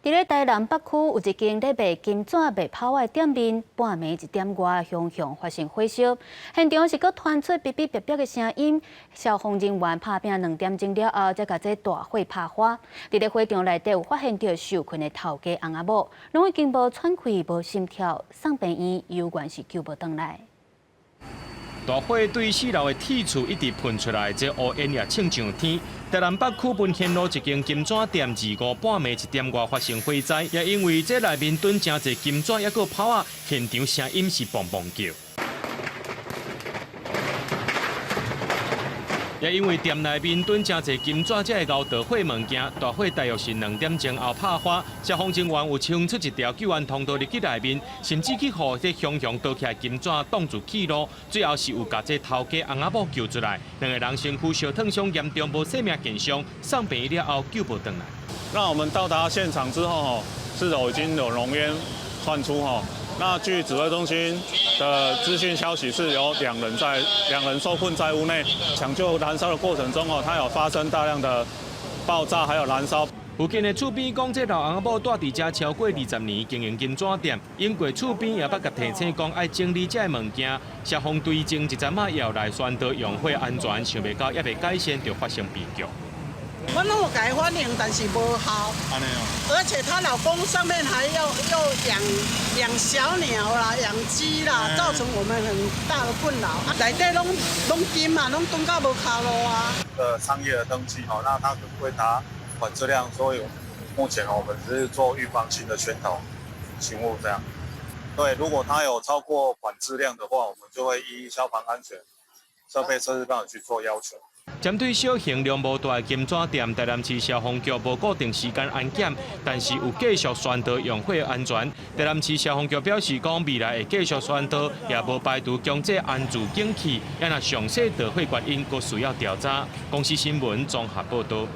佇咧台南北區有一間咧賣金紙賣炮仔的店面，半暝一點外雄雄發生火燒，現場是閣傳出嗶嗶癟癟的聲音，消防人員拍拚2點鐘了後，才共這大火拍花。佇咧火場內底有發現著受困的頭家翁仔某，攏已經無喘氣、無心跳，送病院猶原是救無轉來。大火對四樓的鐵厝一直噴出來，這烏煙也衝上天。台南北區文獻路一間金紙店，25半暝1點外發生火災，也因為這內面囤誠濟金紙，抑閣炮仔，現場聲音是砰砰叫。也因為店內面囤誠濟金紙，才會𠢕著火物件。大火大約是2點鐘後拍花，消防人員有衝出一條救援通道入去內面，甚至去予這熊熊燒起來金紙擋住去路，最後是有共這頭家翁仔某救出來。兩个人身軀燒燙傷嚴重，無性命健傷，送病院了後救無轉來。那我們到達現場之後，四樓已經有濃煙竄出。那據指揮中心的資訊消息，是有兩人受困在屋內，搶救燃燒的過程中哦，它有發生大量的爆炸，還有燃燒。附近的厝邊講，這老翁仔某蹛佇遮超過20年，經營金紙店，經過厝邊也捌共提醒講愛整理這个物件。消防隊前一陣仔也有來宣導用火安全，想袂到猶未改善就發生悲劇。我攏有共伊反映，但是無效。而且她老公上面還要又養養小鳥啦、養雞啦，造成我們很大的困擾。內底攏攏金嘛，攏囤到無跤路啊。商業的登記吼，那它可能會達管制量，所以目前我們只是做預防性的宣導、勤務這樣。對，如果它有超過管制量的話，我們就會依消防安全設備設置標準去做要求。針對小型量無大的金紙店，台南市消防局無固定時間安檢，但是有繼續宣導用火安全。台南市消防局表示講，未來會繼續宣導，也無排除強制安置警器，也若詳細導火原因，閣需要調查。公視新聞綜合報導。